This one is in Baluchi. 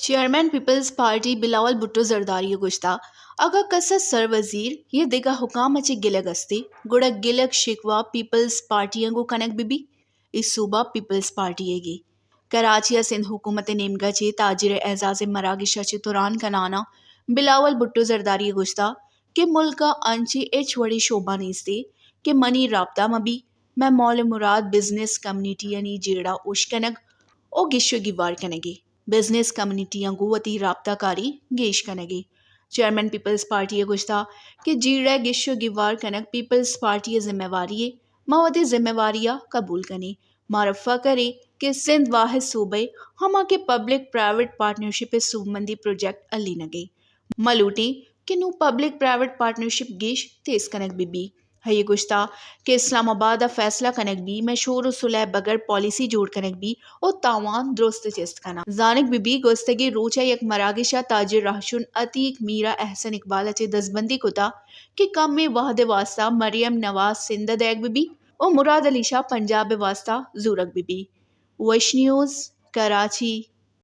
چیئرمین پیپلز پارٹی بلاول بھٹو زرداری ءَ گوشتہ، اگاں کس ءَ سر وزیر یا دگہ حکام ءَ چہ گلگ است ئے، گڑا گلگ شکوہ پیپلز پارٹی ءَ گوں کنگ بہ بی، اے صوبہ پیپلز پارٹی ئیگ اے۔ کراچی ءَ سندھ حکومت ءِ نیمگ ءَ چہ تاجر اعزاز ءِ مراگش ءَ چہ تران کنان ءَ بلاول بھٹو زرداری ءَ گوشتہ کہ ملک ءَ انچیں ہچ وڑیں شعبہ نیست ئے کہ منی رابطہ مہ بی، مئے مول ءُ مراد بزنس کمیونٹیانی جیڑہ اوشکنگ ءُ گیش ءُ گیوار کنگ اے۔ بزنس کمیونٹیاں گوں وتی رابطہ کاری گیش کنگ اے۔ چیئرمین پیپلز پارٹی ءَ گوشتہ کہ جیڑہ گیش ءُ گیوار کنگ پیپلز پارٹی ءِ ذمہ واری اے، ما وتی ذمہ واری ءَ قبول کنیں۔ مارا فخر اے کہ سندھ واحد صوبہ اے ہما کہ پبلک پرائیویٹ پارٹنرشپ ءِ سوبمندی پروجیکٹ ہلینگ اے۔ ما لوٹیں کہ نوں پبلک پرائیویٹ پارٹنرشپ گیش تیز کنگ بہ بی۔ آئی ءَ گوشتہ کہ اسلام آباد ءَ فیصلہ کنگ بی، مئے شور ءُ صلح ءِ بگر پالیسی جوڑ کنگ بی ءُ تاوان درست چست کناں۔ زانگ بہ بی گوستگیں روچ ءَ یک مراگش ءَ تاجر راہشون عتیق میر ءَ احسن اقبال ءَ چہ دزبندی کتہ کہ کمیں وہد ءِ واستہ مریم نواز سندھ ءَ دئیگ بہ بی ءُ مراد علی شاہ پنجاب ءِ واستہ زورگ بہ بی۔ وش نیوز، کراچی۔